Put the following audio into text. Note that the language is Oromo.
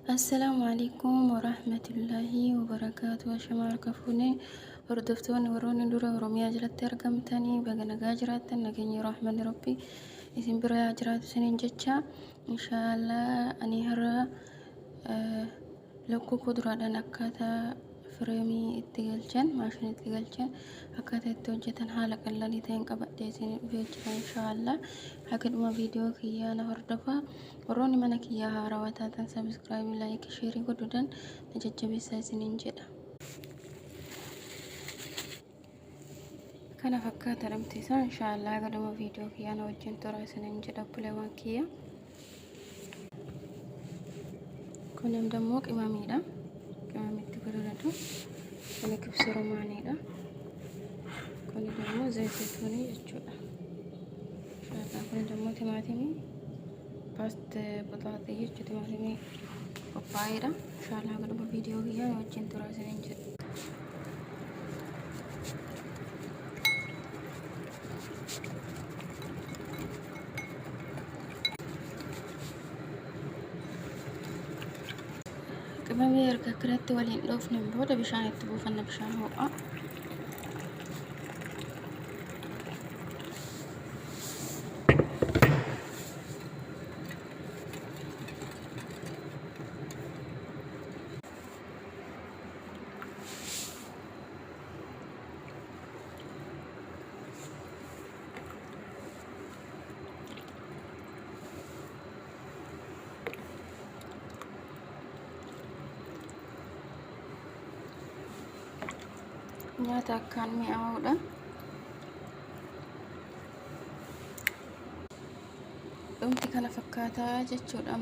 Assalaamu alaikum warahmatullaahi wabarakaatu. Ashamaa harka fuunee hordoftoonni warroonni dura Oromiyaa jalatti argamtanii baga nagaa jiraattan, nageenya rahmanni rabbi isin bira haa jiraatu isiniin jecha. Inshaallah ani har'a lukkuu kuduraadhaan akkaataa fireemii itti galchan, maashina itti galchan, akkaataa itti hojjetan haala qallalii ta'een qabadhee isin dhufee jira. Inshaallah haga dhuma viidiyoo kiyyaa na hordofaa. Warroonni mana kiyyaa haarawaa taatan subscribe, like, share godhuudhaan na jajjabeessaa isiniin jedha. Kana fakkaata dhamti isaa. Inshaallah haga dhuma viidiyoo kiyyaa na wajjin tura isiniin jedha, obboleewwan kiyya. Kun immoo qimamiidha. Qimamitti godhanatu. Kun kibsi romaaniidha. Kun immoo zayituunii jechuudha. Inshaallah kun immoo timaatimii paste baxaaxii jechuudha, timaatimii qophaa'eedha. Inshaallah haga dhuma viidiyoo kiyyaa na wajjin tura isiniin jedha. Qimamii erga akkanatti waliin dhoofneen booda bishaan itti buufanna, bishaan ho'aa. Nyaata akkaan mi'aawudha. Dhumti kana fakkaataa jechuudha.